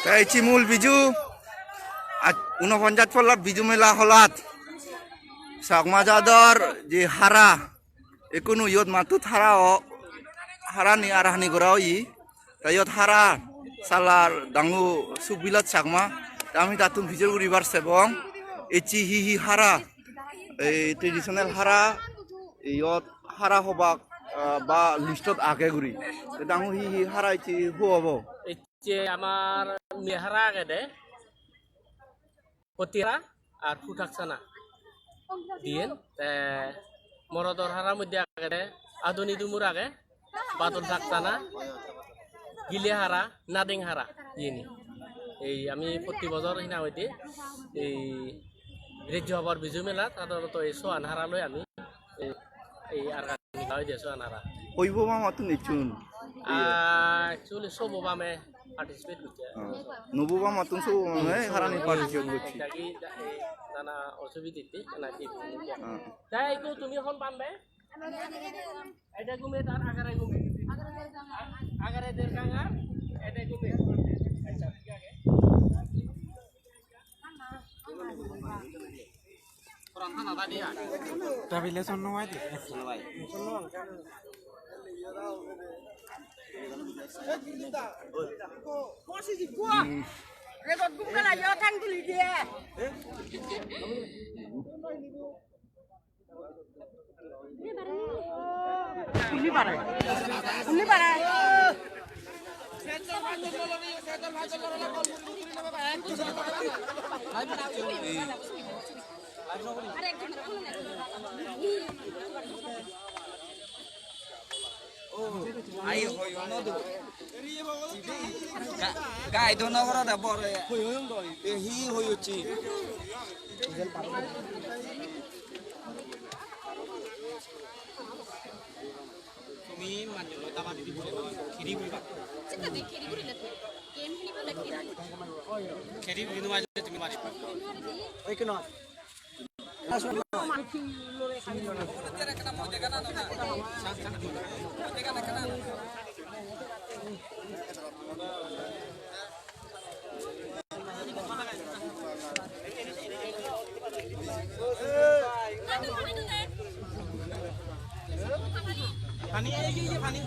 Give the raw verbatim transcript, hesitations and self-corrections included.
Te ecche mul biju, aj unoponjaj polla biju mela holat. Chakma jador je hara, ekkunu iyot mattut hara o, harani arhani gora oye. Te iyot hara salar dangu Sukhbilad Chakma. Te ami tattun pijor guribar sebong. Ecche hi hi hara, ei traditional hara, iyot hara hobak, ah, ba listot age guri. Te dangu hi hi hara ecche huobo? Ecche amar mile hara agede. Potti hara ar phuthak sana diyen. Te morodor hara moddhe agede adoni dumur age, badol thak sana, gile hara, nadeng hara, iyeni. Ei ami potti bojor hina hoide ei rejjo hobor biju melat sadharonoto ei soan hara loi ami ei, ei argani hoide soan hara. Hoi boba mattun ecchon? Ah, actually, sobo bame participate gocche. Ah. Nubo ba mattun sobo bame harani participate gocche. Dagi da-, eh, nana osubide te, nana ki. Ah. Te ekku tumi hon bambe? Ede gume tar agare gume. Agare der gangar, ede gume. Acha, thik age. Tabile sonno ai de. Redot gum gala yo thang tuli diye. Uni bare. Uni bare. Ai hoyo no do. Ga-, gai do no goro de bor. E hi hoyo chi. Tumi manjor loi daba didi bole no, khiri guriba. Khiri guri no marile tumi bari. Oi, keno? Pani, ei, ei, pani.